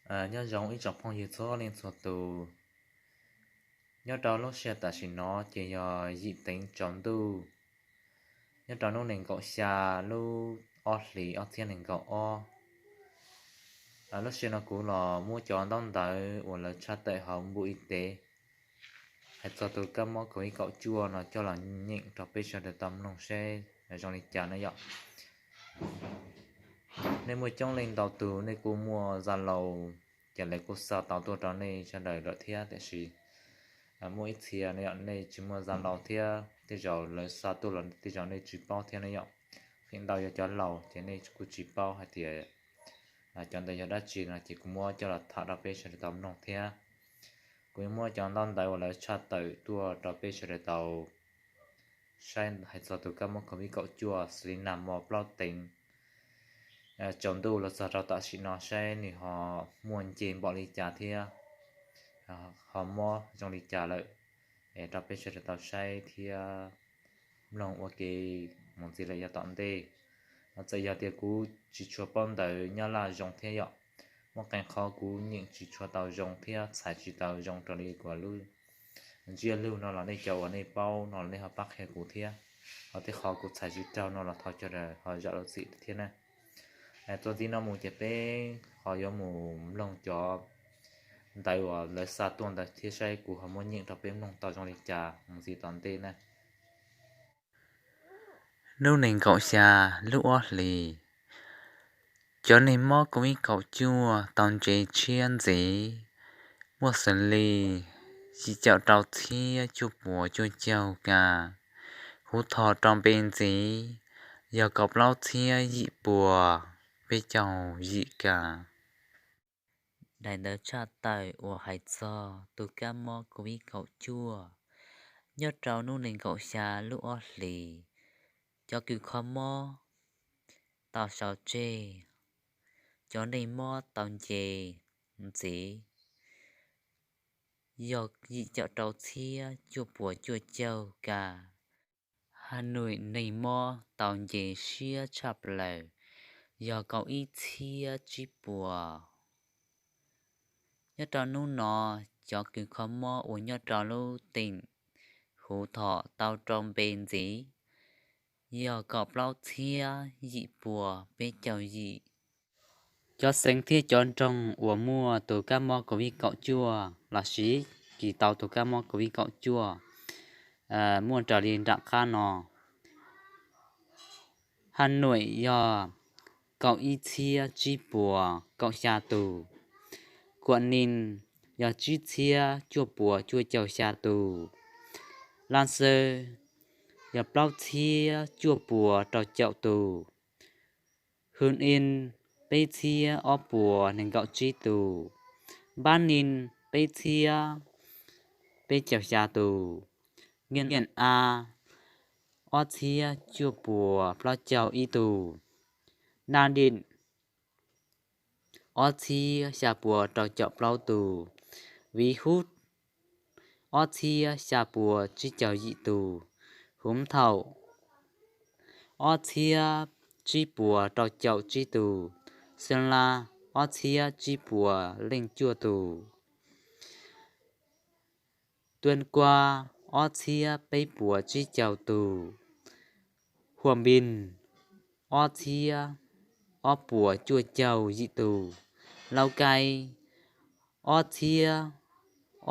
Nyob zoo ib tsoom phooj ywg txhua leej txhua tus. Nyob rau lub sij hawm tam sim no ces yog yim teev tsaus ntuj, nyob rau hnub nees nkaum xya lub ob hlis ob txhiab nees nkaum ob. Lub sij hawm no kuv los muab cov ntaub ntawv uas lawv tshaj tawm hauv npus i tev hais txog tus kab mob covid kaum cuaj no coj los nyeem rau peb sawv daws tau mloog seb zoo li cas na yom. Nej muaj coob leej ntau tus nej kuj muaj Zalo, ces lawv kuj xa tau tuaj rau nej sawv daws lawm thiab, tiam sis muaj ib txhia no yom nej tsis muaj Zalo thiab tej zaum lawv xa tuaj los tej zaum nej tsis paub thiab na yom. Feem ntau yog cov laus ces nej kuj tsis paub hais tias cov ntawd yog dab tsi no ces kuv muab coj los tham rau peb sawv daws tau mloog thiab. Kuv yuav muab cov ntaub ntawv uas lawv tshaj tawm tuaj rau peb sawv daws tau saib hais txog tus kab mob covid kaum cuaj xws li nag hmo plaub teev tsaus ntuj los txog rau tam sim no saib nws ho muaj nce npaum li cas thiab ho mob zoo li cas lawm, es rau peb sawv daws tau saib thiab mloog ua ke mus ntxiv lawm yav tom ntej. Txawm yog tias kuv tsis tshua paub ntawv Nyab Laj zoo thiab yom, muaj qee qhov kuv nyeem tsis tshua tau zoo thiab txhais tsis tau zoo raws li kuv lub ntsiab lus no los nej cov uas nej paub no los nej ho pab qhia kuv thiab. Ho tej qhov kuv txhais tsis raug no los thov cov ho zam lub txim thiab na. Txuas ntxiv no mus ces peb ho yuav mus mloog cov ntawv uas lawv xa tuaj ntawd thiab saib kuv ho muab nyeem rau peb mloog tau zoo li cas mus ntxiv tom ntej na. Hnub nees nkaum xya lub ob hlis, cov neeg mob covid kaum cuaj tau ntse tshiab ntxiv muaj xws li yim caum rau txhiab cuaj puas cuaj caug kas, huv thom rau npe ntxiv yog kaum plaub txhiab yim puas peb caug yim kas. Daim ntawv tshaj tawm uas hais txog tus kab mob covid kaum cuaj nyob rau hnub nees nkaum xya lub ob hlis, cov kws kho mob tau sau tseg, cov neeg mob tau nce ntxiv yog yim caum rau txhiab cuaj puas cuaj caug kas. Has Nuim neeg mob tau nce siab tshaj plaws yog kaum ib txhiab tsib puas. Nyob rau hnub no, cov kws kho mob uas nyob rau lub teem huv thom tau rau npe ntxiv yog kaum plaub txhiab yim puas peb caug yim. Cov xeev thiab cov nroog uas muaj tus kab mob covid kaum cuaj los sis kis tau tus kab mob covid kaum cuaj muaj raws li nram qab no. Has Nuim yog kaum ib txhiab tsib puas kaum xya tus, Kuam Nis yog tsib txhiab cuaj puas cuaj caug xya tus, Laj Xawv yog plaub txhiab cuaj puas rau caum tus, Hwm Nis peb txhiab ob puas nees nkaum tsib tus, Npab Nis peb txhiab peb caug xya tus, Nyiaj A ob txhiab cuaj puas plaub caug ib tus, Nas Dim ob txhiab xya puas rau caum plaub tus, Viv Hub ob txhiab xya puas tsib caug yim tus, Huv Thaum ob txhiab tsib puas rau caum tsib tus, Xeeb Las ob txhiab tsib puas leej cuaj tus, Tuam Kua ob txhiab peb puas tsib caug tus, Huam Npis ob txhiab ob puas cuaj caug yim tus, Lauj Kaim ob txhiab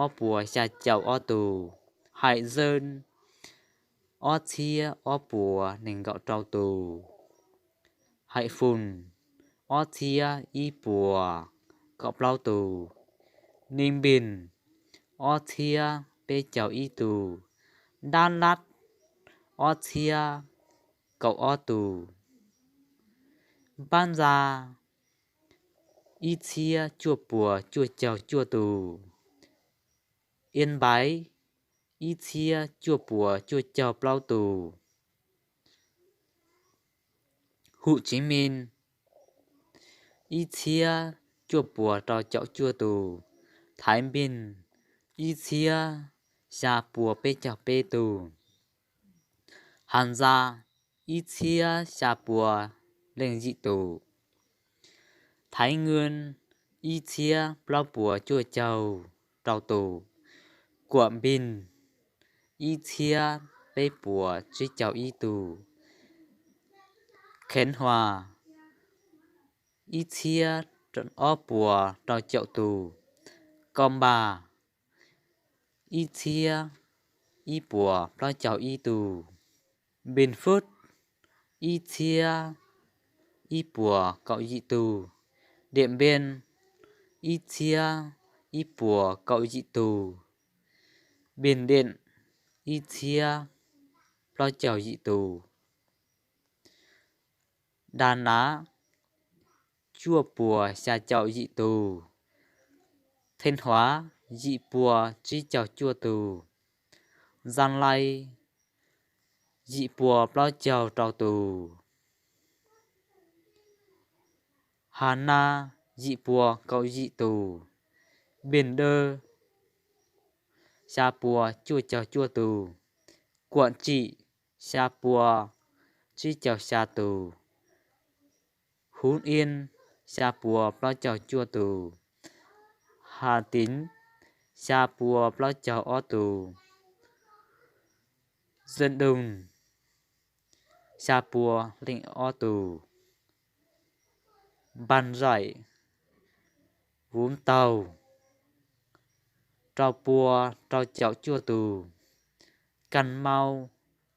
ob puas xya caum ob tus, Hais Zeb ob txhiab ob puas nees nkaum rau tus, Hais Fum ob txhiab ib puas kaum plaub tus, Nis Npis ob txhiab peb caug ib tus, Dab Lab ob txhiab kaum ob tus, Npab Ntxa ib txhiab cuaj puas cuaj caug cuaj tus, Iab Npaiv ib txhiab cuaj puas cuaj caug plaub tus, Hum Tsiv Mis ib txhiab cuaj puas rau caum cuaj tus, Thaiv Npis ib txhiab xya puas peb caug peb tus, Has Ntxa ib txhiab xya puas leej yim tus, Thaiv Nws ib txhiab plaub puas cuaj caug rau tus, Kuam Npis ib txhiab peb puas tsib caug ib tus, Kheev Huas ib txhiab ob puas rau caum tus, Koj Npas ib txhiab ib puas plaub caug ib tus, Npis Fwb ib txhiab ib puas kaum yim tus, Diam Npis ib txhiab ib puas kaum yim tus, Npis Diam ib txhiab plaub caug yim tus, Da Nav cuaj puas xya caum yim tus, Theej Huav yim puas tsib caug cuaj tus, Zaj Lais yim puas plaub caug rau tus, Has Nas yim puas kaum yim tus, Npis Dawb xya puas cuaj caug cuaj tus, Kuam Tsim xya puas tsib caug xya tus, Huv Iab xya puas plaub caug cuaj tus, Has Tiv xya puas plaub caug ob tus, Zaj Doog xya puas leej ob tus, Npas Zaim Vuv Taug rau puas rau caum cuaj tus, Kas Mau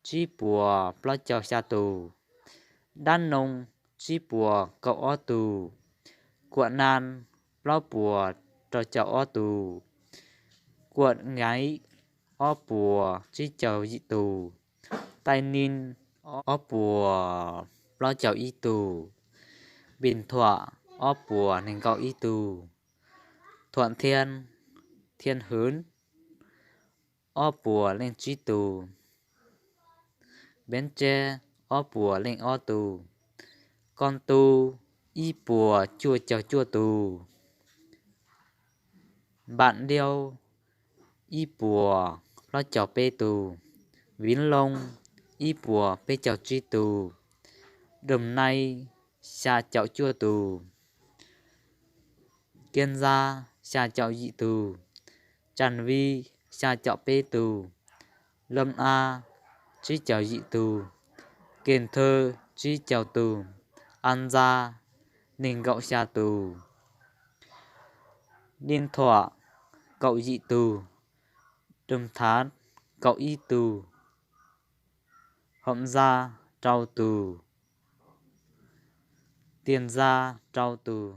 tsib puas plaub caug xya tus, Dab Noo tsib puas kaum ob tus, Kuam Nas plaub puas rau caum ob tus, Kuam Nqaiv ob puas tsib caug yim tus, Tais Nis ob puas plaub caug ib tus, Npis Thuam ob puas nees nkaum ib tus, Thuam Thia, Thia Hwv ob puas leej tsib tus, Npeb Tseb ob puas leej ob tus, Koj Ntuj ib puas cuaj caug cuaj tus, Npam Liaub ib puas plaub caug peb tus, Viv Loo ib puas peb caug tsib tus, Doos Nais xya caum cuaj tus, Kiab Ntxab xya caum yim tus, Tsas Vij xya caum peb tus, Loo Av tsib caug yim tus, Kees Thawj tsib caug tus, Av Ntxas nees nkaum xya tus, Diam Thuam kaum yim tus, Doos Thav kaum ib tus, Hom Ntxas rau tus, Tias Ntxas rau tus,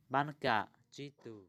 Npab Kam tsib tus.